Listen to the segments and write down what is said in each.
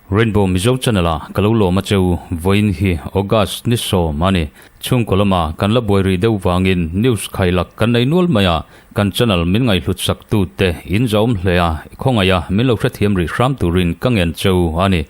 Rainbow Mizo Channel ah ka lo lawm a cheu, vawiin hi August ni sawm a ni. Chhungkaw lama kan la buai rih deuh vangin news khailak kan nei nual mai a, kan channel min ngaihhlut sak tu te in zahawm hle a, khawngaih a min lo hrethiam rih hram turin ka ngen cheu a ni.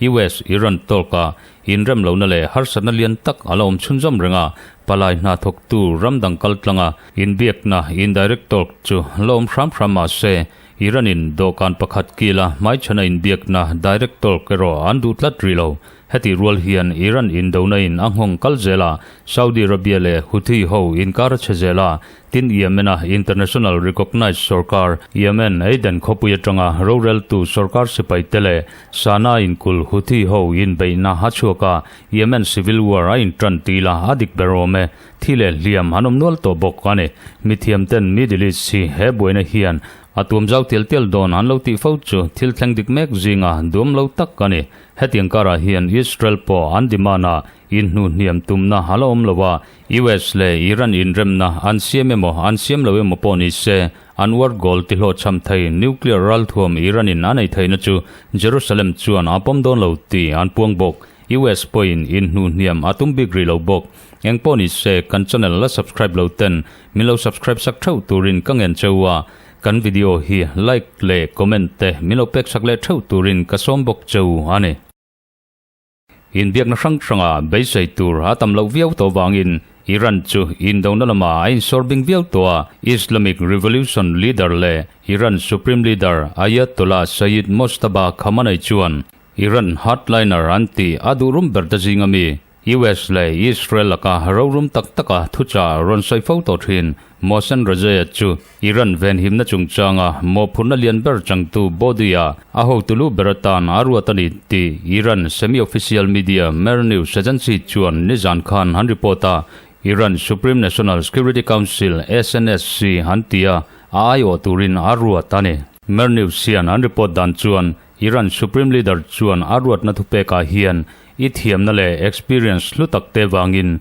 US Iran talk ah inrem lohna leh harsatna lian tak a la awm chhunzawm reng a, palai hna thawktu ram dang kal tlanga inbiakna indirect talk chu la awm hram hram mah se, Iran-in dawhkan pakhat kila hmaichhana inbiakna direct talk erawh an duh tlat rih lo. Heti rual hian Iran indona in a nghawng kal zel a, Saudi Arabia leh Houthi ho inkar a chhe zel a, tin Yemen-a international recognized sorkar, Yemen Aden khawpui atanga roreltu sorkar sipaite leh Sanaa inkul Houthi ho inbeihna a chhuak a, Yemen civil war a intan tih la a dik ber awm e. Thi leh hliam an awm nual tawh bawk a ni. Mithiamten Middle East hi he buaina hian a tuam zau tial tial dawn an lo tih fo chu thil thleng dik mek zinga duam lo tak a ni. Hetiang karah hian Israel pawh an demand a inhnuhhniam tumna a la awm lo a, US leh Iran inremna an siam emaw an siam lo emaw pawh ni se, an war goal tihlawhchham thei nuclear ralthuam Iran in a nei theihna chu Jerusalem chuan a pawm dawn lo tih an puang bawk. US pawhin inhnuhhniam a tum bik rih lo bawk. Eng pawh ni se, kan channel la subscribe lo ten min lo subscribe sak theuh turin ka ngen cheu a, kan video hi like leh comment te min lo pek sak leh theuh turin ka sawm bawk cheu a ni. Inbiakna hrang hranga beisei tur a tam loh viau tawh vangin Iran chu indona lamah a insawr bing viau tawh a, Islamic Revolution leader leh Iran Supreme Leader Ayatollah Sayyid Mojtaba Khamenei chuan Iran hardliner an tih a duhrum ber te zinga mi, US leh Israel laka rorum tak taka thuchah rawn sawi fo tawh thin Mohsen Rezaei chu Iran venhimna chungchanga mawhphurhna lian ber changtu body-ah a hotu lu ber atan a ruat a ni tih Iran semi-official media Mehr News Agency chuan nizan khan an report a. Iran Supreme National Security Council, SNSC, an ti a, a aiawh turin a ruat a ni. Mehr News hian an report dan chuan Iran Supreme Leader chuan a ruatna thupekah hian i thiamna leh experience hlu tak te vangin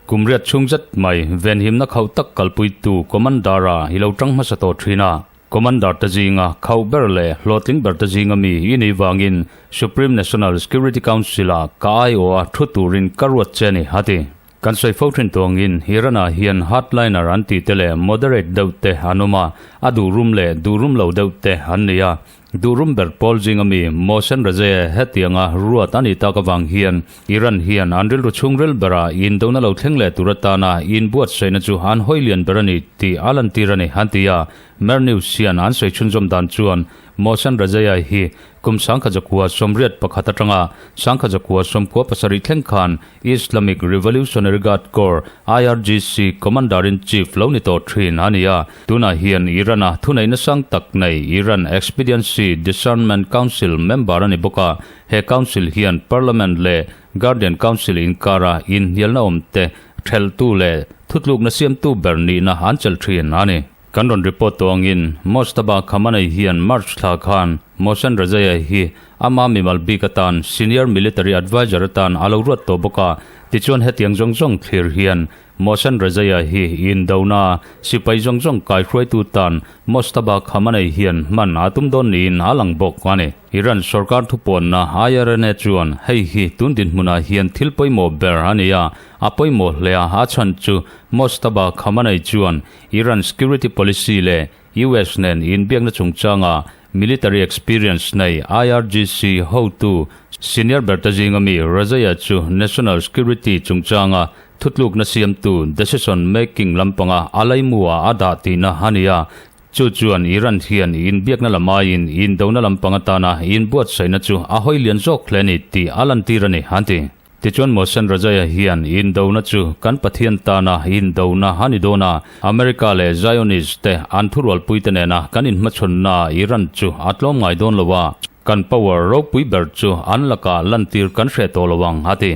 kum riat chhung zet mai venhimna khauh tak kalpuitu Commander-a i lo tang hmasa tawh thin a. Commander te zinga khauh ber leh hlawhtling ber te zinga mi i nih vangin Supreme National Security Council-ah ka aiawha thu turin ka ruat che a ni, a ti. Kan sawi fo thin tuangin Iran-ah hian hardliner an tih te leh moderate deuh te an awm a, a duh rum leh duh rum lo deuh te an ni a. Duh rum ber pawl zinga mi Mohsen Rezaei hetianga ruat a nih tak avang hian Iran hian an rilru chhungril bera indona lo thleng leh tur atana inbuatsaihna chu an hawi lian ber a ni tih a lantir a ni, an ti a. Mehr News hian an sawi chhunzawm dan chuan Mohsen Rezaei hi kum 1981 atanga 1997 thleng khan Islamic Revolutionary Guard Corps, IRGC, Commander-in-Chief lo ni tawh thin a ni a. Tunah hian Iran-a thuneihna sang tak nei Iran Expediency Discernment Council member a ni bawk a. He council hian Parliament leh Guardian Council inkara inhnialna awmte thelhtu leh thutlukna siamtu ber nihna an chelh thin a ni. Kan rawn report tawh angin Mojtaba Khamenei hian March thla khan Mohsen Rezaei hi ama mimal bik atan Senior Military Adviser atan a lo ruat tawh bawk a. Tichuan hetiang zawng zawng thlir hian Mohsen Rezaei hi indona sipai zawng zawng kaihruaitu tan Mojtaba Khamenei hian hman a tum dawn niin a lang bawk a ni. Iran sorkar thupuanna IRNA chuan hei hi tun dinhmunah hian thil pawimawh ber a ni a, a pawimawh hle a, a chhan chu Mojtaba Khamenei chuan Iran security policy leh US nen inbiakna chungchanga military experience nei IRGC hotu senior ber te zinga mi Rezaei chu national security chungchanga thutlukna siamtu decision making lampanga a laimuah a dah tihna a ni a. Chu chuan Iran hian inbiakna lam aiin indona lampang atana inbuatsaihna chu a hawi lian zawk hle a ni tih a lantir a ni, an ti. Tichuan Mohsen Rezaei hian indona chu kan Pathian tana indona a ni dawn a, America leh Zionist te an thurualpuite nena kan inhmachhawnna Iran chu a tlawm ngai dawn lo a, kan power ropui ber chu an lakah lantir kan hreh tawh lo ang, a ti.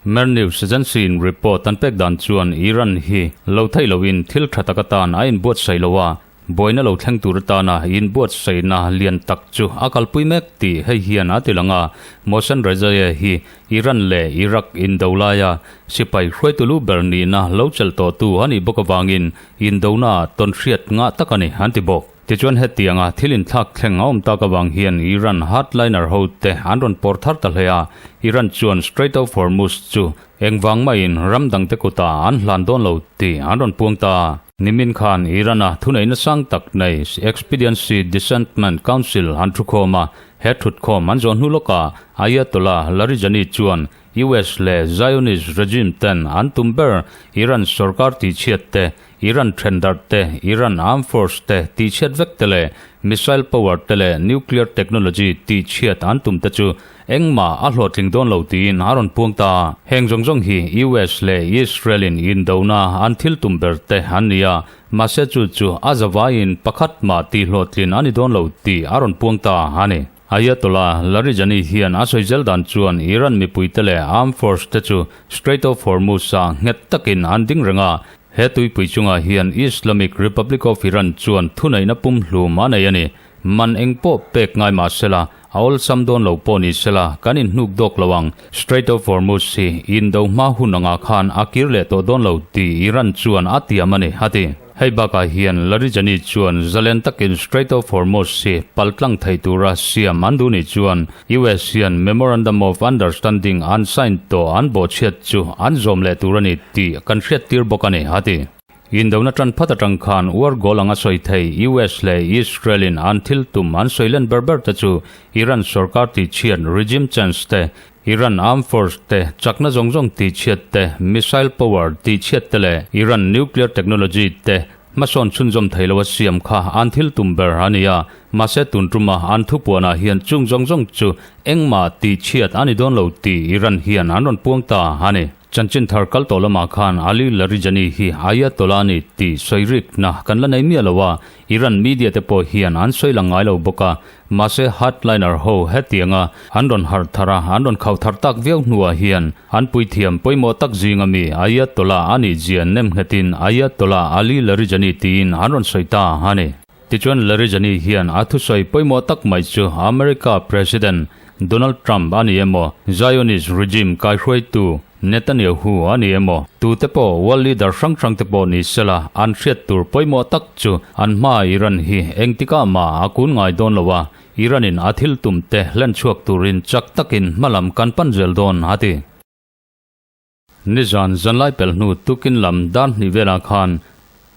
Mehr News Agency in report an pek dan chuan Iran hi lo theih loin thil tha tak atan a inbuatsaih lo a. Buaina lo thleng tur atana inbuatsaihna lian tak chu a kalpui mek tih hei hian a ti lang a. Mohsen Rezaei hi Iran leh Iraq indo laia sipai hruaitu lu ber nihna lo chelh tawhtu a nih bawk avangin indona tawnhriat ngah tak a ni an ti bawk. Tichuan hetianga thil inthlak thleng a awm tak avang hian Iran hardliner hote an rawn pawr thar ta hle a, Iran chuan Strait of Hormuz chu engvang maiin ram dangte kutah an hlan dawn lo tih an rawn puang ta. Nimin khan Iran-a thuneihna sang tak nei Expediency Discernment Council an thukhawm a, he thutkhawm an zawh hnu lawkah Ayatollah Larijani chuan US leh Zionist regime ten an tum ber Iran sorkar tihchhiat te, Iran thendarh te, Iran armed force te tihchhiat vek te leh missile power te leh nuclear technology tihchhiat an tum te chu Engmah a hlawhtling dawn lo tiin a rawn puang ta. Heng zawng zawng hi US leh Israel in indona an thil tum ber te an ni a, mahse chu chu a zavaiin pakhat mah tih hlawhtlin a ni dawn lo tih a rawn puang ta a ni. Ayatollah Larijani hian a sawi zel dan chuan Iran mipuite leh armed force te chu Strait of Hormuz ah nghet takin an ding reng a, he tuipui chungah hian Islamic Republic of Iran chuan thuneihna pumhlum a nei a ni. Man eng pawh pek ngai mah sela, a awlsam dawn lo pawh ni sela, kan inhnuk dawk lo ang. Strait of Hormuz hi indo hma hun angah khan a kir leh tawh dawn lo tih Iran chuan a tiam a ni, a ti. Hei bakah hian Larijani chuan zalen takin Strait of Hormuz hi paltlang thei tura siam an duh nih chuan US hian Memorandum of Understanding an sign tawh an bawhchhiat chu an zawm leh tur a ni tih kan hriattir bawk a ni, a ti. Indona tan phat atang khan war goal anga sawi thei US leh Israel in an thil tum an sawi len ber ber te chu Iran sorkar tihchhiat regime change te, Iran armed force te chakna zawng zawng tihchhiat te, missile power tihchhiat te leh Iran nuclear technology te hmasawn chhunzawm thei lo a siam kha an thil tum ber a ni a. Mahse tun tuma an thupuanah hian chung zawng zawng chu engmah tihchhiat a ni dawn lo tih Iran hian an rawn puang ta a ni. Chanchin thar kal tawh lamah khan Ali Larijani hi Ayatollah a ni tih sawi rikna kan la nei miah lo a, Iran media te pawh hian an sawi lang ngai lo bawk a. Mahse hardliner ho hetianga an rawn harh thar a, an rawn khauh thar tak viau hnuah hian an puithiam pawimawh tak zinga mi Ayatollah a nih zia nem nghetin Ayatollah Ali Larijani tiin an rawn sawi ta a ni. Tichuan Larijani hian a thusawi pawimawh tak mai chu America President Donald Trump a ni emaw, Zionist regime kaihruaitu Netanyahu a ni emaw, tute pawh world leader hrang hrang te pawh ni sela an hriat tur pawimawh tak chu an hmaa Iran hi engtikah mah a kun ngai dawn lo a, Iran in a thil tum te hlen chhuak turin chak takin hmalam kan pan zel dawn a ti. Nizan zanlai pelh hnu tukin lam dar hnih velah khan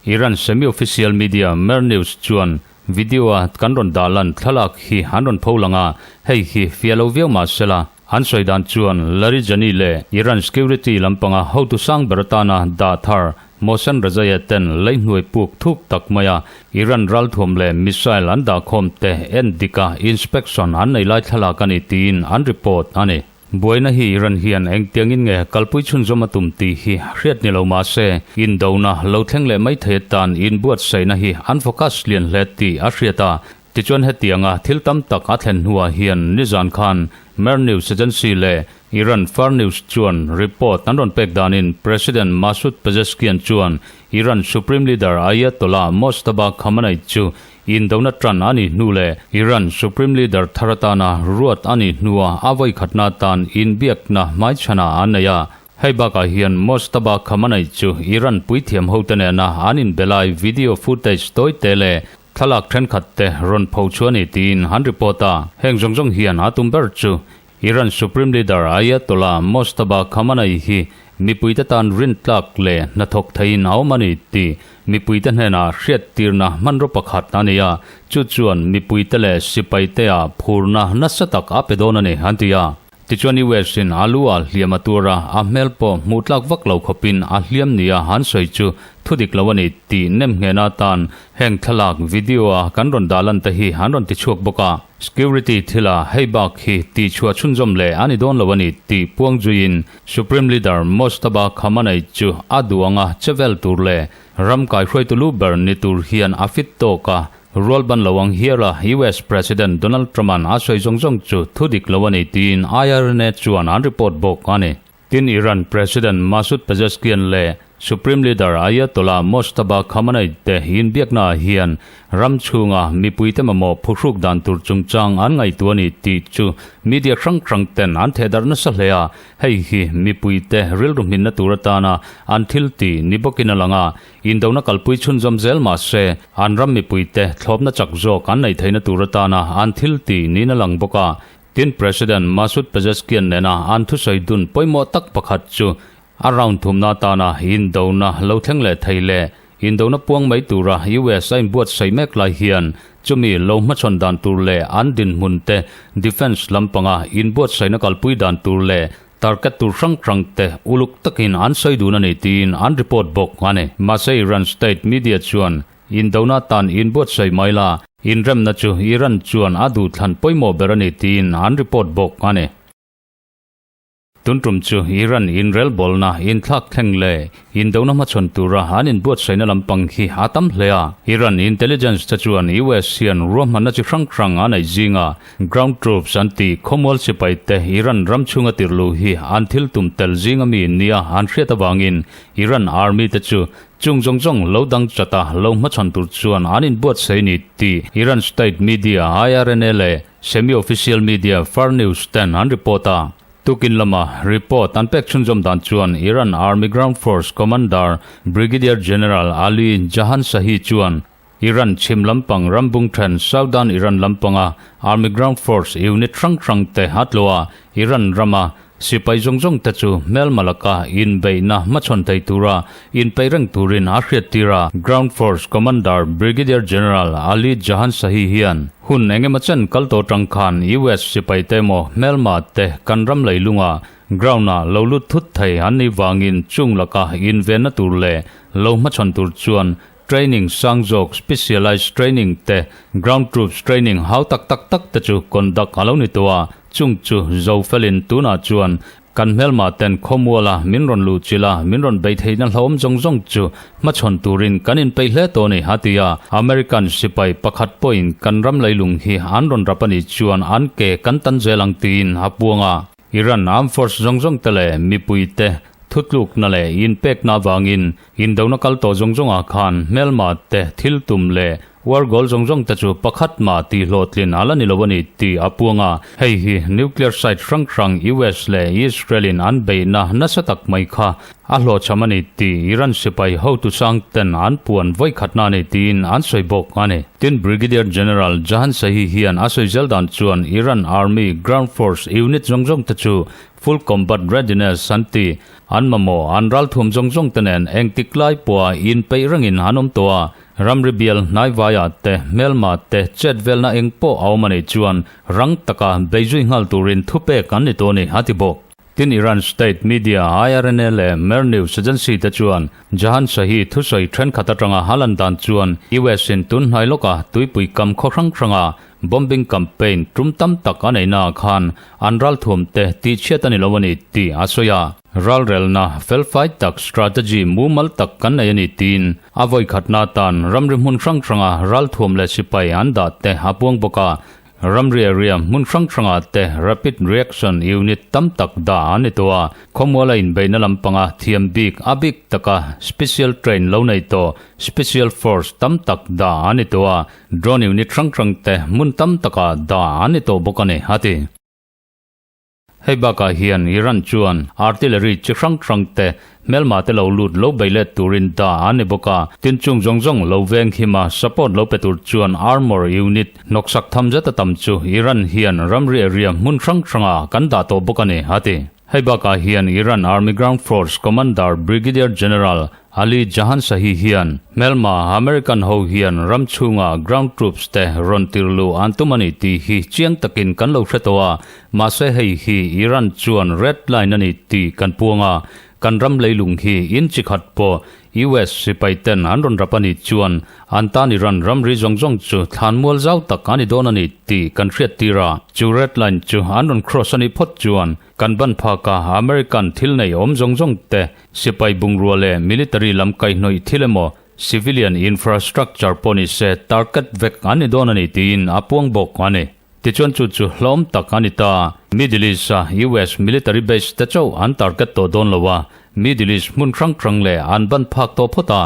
Iran semi-official media Mehr News chuan video-a kan rawn dah lan thlalak hi an rawn pho lang a, hei hi fiah lo viau mah sela an sawi dan chuan Larijani leh Iran security lampanga hotu sang ber atana dah thar Mohsen Rezaei ten leihnuai puk thuk tak maia Iran ralthuam leh missile an dahkhawm te en dika inspection an nei lai thlalak a ni tiin an report a ni. Buaina hi Iran hian engtiangin nge kalpui chhunzawm a tum tih hi hriat ni lo mah se, indona lo thleng leh mai thei atan inbuatsaihna hi an focus lian hle tih a hriat a. Tichuan hetianga thil tam tak a thlen hnuah hian nizan khan Mehr News Agency leh Iran Far News chuan report an rawn pek danin President Masoud Pezeshkian chuan Iran Supreme Leader Ayatollah Mojtaba Khamenei chu Indona tan a nih hnu leh Iran Supreme Leader thar atana ruat a nih hnua a vawikhatna atan inbiakna hmaichhanah an nei a. Hei bakah hian Mojtaba Khamenei chu Iran puithiam hote nena an inbe lai video footage tawite leh thlalak thenkhat te rawn pho chu a ni tiin an report a. Heng zawng zawng hian a tum ber chu Iran Supreme Leader Ayatollah Mojtaba Khamenei hi mipuite tan rintlak leh hnathawk theiin a awm a ni tih mipuite hnenah hriattirna hmanraw pakhat a ni a, chu chuan mipuite leh sipaite-ah phurna nasa tak a pe dawn a ni, an ti a. Tichuan US-in a lu ah hliam a tur a, a hmel pawh hmuh tlak vak lo khawpin a hliam nia an sawi chu thudik lo a ni tih nemnghehna atan heng thlalak video-a kan rawn dah lan te hi an rawn tichhuak bawk a. Security thila hei bak hi tihchhuah chhunzawm leh a ni dawn lo a ni tih puang zuiin Supreme Leader Mojtaba Khamenei chu a duh anga che vel tur leh ram kaihruaitu lu ber ni tur hian a fit tawk a, rual ban lo ang hial a US President Donald Trump-a'n a sawi zawng zawng chu thu dik lo a ni tiin IRNA chuan an report bawk a ni. Tin Iran President Masoud Pezeshkian leh. Supreme Leader Ayatollah Mojtaba Khamenei te inbiaknaah hian ram chhunga mipuite mamawh phuhruk dan tur chungchang an ngaihtuah a ni tih chu media hrang hrang ten an thehdarh nasa hle a, hei hi mipuite rilru hminna tur atana an thil tih ni bawkin a lang a, indona kalpui chhunzawm zel mah se an ram mipuite thlawpna chak zawk an neih theihna tur atana an thil tih niin a lang bawk a. Tin, President Masoud Pezeshkian nena an thusawi dun pawimawh tak pakhat chu A round thumna atana indona lo thleng leh thei leh indona puang mai tura US a inbuatsaih mek lai hian chumi lo hmachhawn dan tur leh an dinhmun te defence lampanga inbuatsaihna kalpui dan tur leh target tur hrang hrang te uluk takin an sawi dun a ni tiin an report bawk a ni. Mahse Iran state media chuan indona atan inbuatsaih mai la, inremna chu Iran chuan a duhthlan pawimawh ber a ni tiin an report bawk a ni. Tun tum chu Iran inrelbawlna inthlak thleng leh indona hmachhawn tura an inbuatsaihna lampang hi a tam hle a. Iran intelligence te chuan US hian ruahmanna chi hrang hrang a neih zinga ground troops an tih khawmual sipai te Iran ram chhunga tirhluh hi an thil tum tel zinga mi nia an hriat avangin Iran army te chu chung zawng zawng lo dang chata lo hmachhawn tur chuan an inbuatsaih ni tih Iran state media IRNA leh Semi-official media Far News ten an report a, tukin lama report an pek chhunzawm dan chuan Iran Army Ground Force Commander Brigadier General Ali Jahanshahi chuan Iran chhim lampang rambung then Southern Iran lampanga Army Ground Force unit hrang hrang te a tlawh a, Iran rama Sipai zawng zawng te chu hmelma laka inbeihna hmachhawn thei tura inpeih reng turin a hriattir a. Ground Force Commander Brigadier General Ali Jahanshahi hian hun engemaw chen kal tawh tang khan US sipai te emaw hmelma te kan ram leilunga ground-ah lo lut thut thei an nih vangin chung laka invenna tur leh lo hmachhawn tur chuan training sang zawk specialized training te ground troops training hau tak tak tak te chu conduct a lo ni tawh a. Chung chu zo felin tunah chuan kan hmelma ten khawmuala min rawn luh chilh a, min rawn beih theihna hlauhawm zawng zawng chu hmachhawn turin kan inpeih hle tawh a ni, a ti a. American sipai pakhat pawhin kan ram leilung hi an rawn rap a nih chuan an ke kan tan zel ang tiin a puang a. Iran armed force zawng zawng te leh mipui te thutlukna leh inpekna avangin indona kal tawh zawng zawngah khan hmelma te thil tum leh War goal zawng zawng te chu pakhat mah tih hlawhtlin a la ni lo a ni tih a puang a, hei hi nuclear site hrang hrang US leh Israel in an beihna nasa tak mai kha a hlawhchham a ni tih Iran sipai hotu sang ten an puan vawikhatna a ni tiin an sawi bawk a ni. Tin, Brigadier General Jahan Sahi hian a sawi zel dan chuan Iran Army Ground Force unit zawng zawng te chu full combat readiness an ti, an mamawh an ralthuam zawng zawng te nen engtik lai pawha inpeih rengin an awm tawh a, Ramri bial hnaivaiah te, hmelma te, chet velna eng pawh a awm a nih chuan rang taka beizui nghal turin thupek an ni tawh a ni, a ti bawk. Tin, Iran state media IRNA leh Mehr News Agency te chuan Jahan Shahi thusawi thenkhat atanga a lan dan chuan US in tun hnai lawka tuipui kam khaw hrang hranga bombing campaign tum tam tak a neihnaah khan an ralthuam te tihchhiat a ni lo a ni tih a sawi a. Ralrelna felfai tak strategy mumal tak kan nei a ni tiin a vawikhatna atan ramri hmun hrang hranga ralthuam leh sipai an dah te a puang bawk a. Ramri area hmun hrang hrangah te Rapid Reaction Unit tam tak dah an ni tawh a, khawmuala inbeihna lampanga thiam bik a bik taka special train lo nei tawh Special Force tam tak dah an ni tawh a, drone unit hrang hrang te hmun tam takah dah an ni tawh bawk a ni, a ti. Hei bakah hian Iran chuan artillery chi hrang hrang te hmelma te lo lut lo bei let turin dah an ni bawk a, tin chung zawng zawng lo veng him a support lo pe tur chuan armor unit hnawksak tham zet a tam chu Iran hian ramri area hmun hrang hrangah kan dah tawh bawk a ni, a ti. Hei bakah hian Iran Army Ground Force Commander Brigadier General Ali Jahanshahi hian hmelma American ho hian ram chhunga ground troops te rawn tir luh an tum a ni tih hi chiang takin kan lo hre tawh a, mahse hei hi Iran chuan red line a ni tih kan puang a, kan ram leilung hi in chi khat pawh US sipai ten an rawn rap a nih chuan an tan Iran ramri zawng zawng chu thlanmual zau tak a ni dawn a ni tih kan hriat tir a, chu red line chu an rawn cross a nih phawt chuan Kan ban phaka American thil nei awm zawng zawng te, sipai bungrua leh military lam kaihhnawih thil emaw, civilian infrastructure pawh ni se target vek an ni dawn a ni tiin a puang bawk a ni. Tichuan chu chu hlawm tak a ni ta. Middle East-a US military base te chauh an target tawh dawn lo a, Middle East hmun hrang hrang leh an ban phak tawh phawt a,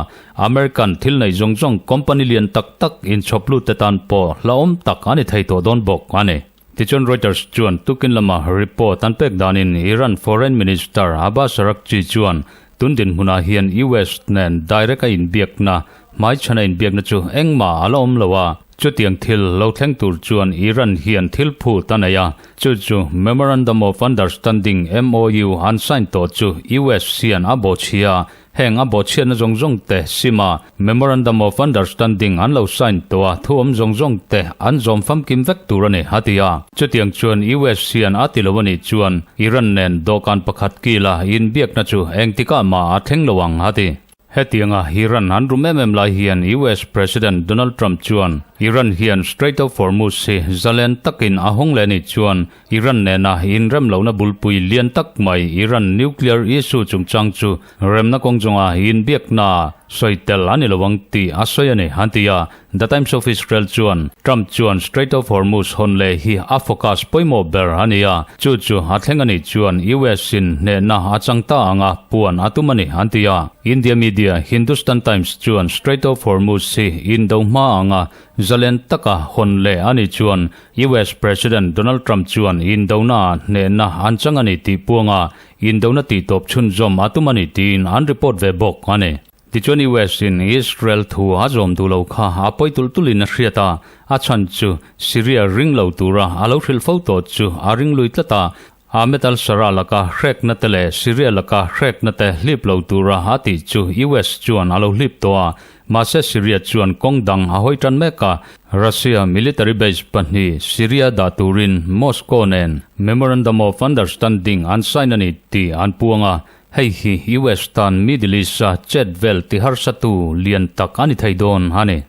American thil nei zawng zawng company lian tak tak inchhawp lut te tan pawh hlauhawm tak a ni thei tawh dawn bawk a ni. Tichuan Reuters chuan tukin lama report an pek danin Iran Foreign Minister Abbas Araghchi chuan tun dinhmunah hian US nen direct a inbiakna, hmaichhana inbiakna chu engmah a la awm lo a, chutiang thil lo thleng tur chuan Iran hian thil phut a nei a, chu chu Memorandum of Understanding, MOU, an sign tawh chu US hian a bawhchhia a, Heng a bawhchhiatna zawng zawng te sima Memorandum of Understanding an lo sign tawh a, thu awm zawng zawng te an zawm famkim vek tur a ni, a ti a. Chutiang chuan US hian a ti lo a nih chuan Iran nen dawhkan pakhat kila inbiakna chu engtikah mah a thleng lo ang, a ti. Hetianga Iran an rum em em lai hian US President Donald Trump chuan Iran hian Strait of Hormuz hi zalen takin a hawng leh a nih chuan Iran nena inrem lohna bulpui lian tak mai Iran nuclear issue chungchang chu remna kawng chunga inbiakna sawi tel a ni lo ang tih a sawi a ni, an ti a. The Times of Israel chuan Trump chuan Strait of Hormuz hawn leh hi a focus pawimawh ber a ni a, chu chu a thleng a nih chuan US in hnehna a chang ta anga puan a tum a ni, an ti a. India media Hindustan Times chuan Strait of Hormuz hi indo hma anga zalen taka hawn leh a nih chuan US President Donald Trump chuan indona hnehna an chang a ni tih puanga indona tihtawp chhunzawm a tum a ni tiin an report ve bawk a ni. Tichuan US in Israel thu a zawm duh lo kha a pawi tulh tulhin a hriat a, a chhan chu Syria ring lo tura a lo hrilh fo tawh chu a ring lui tlat a, Ahmed al-Sharaa laka hrekna te leh Syria laka hrekna te hlip lo tura a tih chu US chuan a lo hlip tawh a, mahse Syria chuan kawng dang a hawi tan mek a, Russia military base pahnih Syria dah turin Moscow nen Memorandum of Understanding an sign a ni tih an puang a, hei hi US tan Middle East-a chet vel ti harsatu lian tak a ni thei dawn a ni.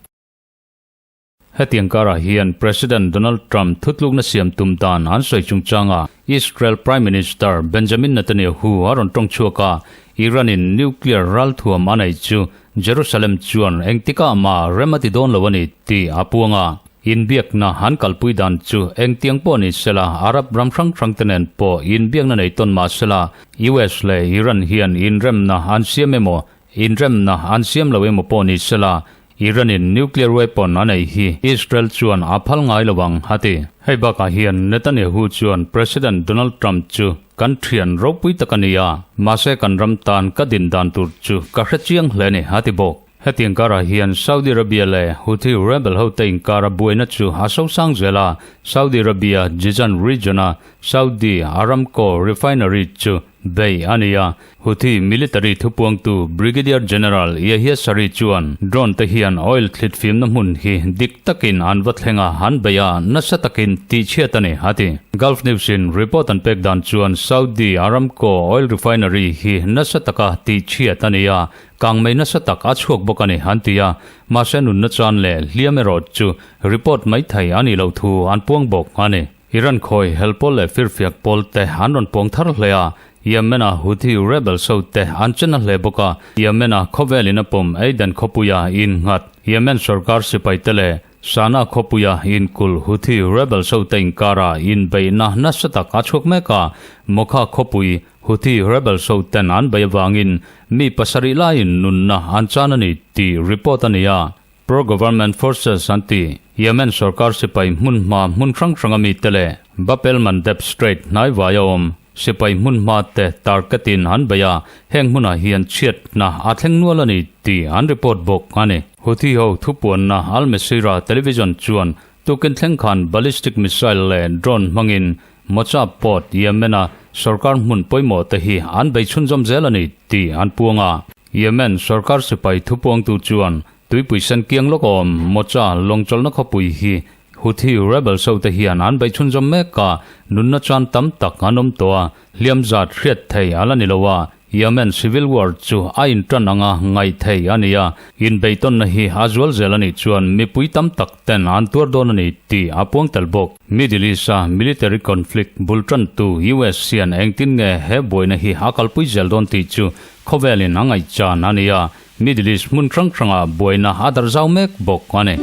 Hetiang karah hian President Donald Trump thutlukna siam tum dan an sawi chungchanga Israel Prime Minister Benjamin Netanyahu a rawn tawng chhuak a, Iran-in nuclear ralthuam a nei chu Jerusalem chuan engtikah mah rem a ti dawn lo a ni tih a puang a. Inbiakna an kalpui dan chu engtiang pawh ni sela Arab ram hrang hrangte nen pawh inbiakna nei tawn mah sela US leh Iran hian inremna an siam emaw Inremna an siam lo emaw pawh ni sela, Iran-in nuclear weapon a nei hi Israel chuan a phal ngai lo ang, a ti. Hei bakah hian Netanyahu chuan President Donald Trump chu kan thian ropui tak a ni a, mahse kan ram tan ka din dan tur chu ka hre chiang hle a ni, a ti bawk. Hetiang karah hian Saudi Arabia leh Houthi rebel hote inkara buaina chu a sosang zel a, Saudi Arabia Jizan region-a Saudi Aramco refinery chu Bei a ni a, Houthi military thupuangtu Brigadier General Yahya Saree chuan drone te hian oil thlit fimna hmun hi dik takin an va thleng a, an bei a, nasa takin tihchhiat a ni, a ti. Gulf News in report an pek dan chuan Saudi Aramco oil refinery hi nasa taka tihchhiat a ni a, kangmei nasa tak a chhuak bawk a ni, an ti a, mahse nunna chan leh hliam erawh chu report mai thei a nih loh thu an puang bawk a ni. Iran khawi hel pawl leh firfiak pawl te an rawn puang thar hle a, Yemen-a Houthi rebels ho te an chen a hle bawk a, Yemen-a khawvelin a pawm Aden khawpuia innghat Yemen sorkar sipai te leh Sanaa khawpuia inkul Houthi rebels ho te inkara inbeihna nasa tak a chhuak mek a, Mokha khawpui Houthi rebels ho ten an beih avangin mi pasarih laiin nunna an chan a ni tih report a ni a. Pro-government forces an ti. Yemen sorkar sipai hmun hma hmun hrang hranga mite leh Bab el Mandeb Strait hnaivaia awm sipai hmun hma te target-in an bei a, heng hmunah hian chhiatna a thleng nual a ni tih an report bawk a ni. Houthi ho thupuanna Al Masirah television chuan tukin thleng khan ballistic missile leh drone hmangin Mocha Port, Yemen-a sorkar hmun pawimawh te hi an bei chhunzawm zel a ni tih an puang a. Yemen sorkar sipai thupuangtu chuan Tuipui sen kiang lawk awm Mocha lawngchawlhna khawpui hi Houthi rebels ho te hian an bei chhunzawm mek a, nunna chuan tam tak an awm tawh a, hliam zat hriat thei a la ni lo a, Yemen civil war chu a intan anga ngaih thei a ni a, inbeihtawnna hi a zual zel a nih chuan mipui tam tak ten an tuar dawn a ni tih a puang tel bawk. Middle East-a military conflict bul tantu US hian engtin nge he buaina hi a kalpui zel dawn tih chu khawvelin a ngaihchan a ni a, Middle East hmun hrang hrangah buaina a darh zau mek bawk a ni.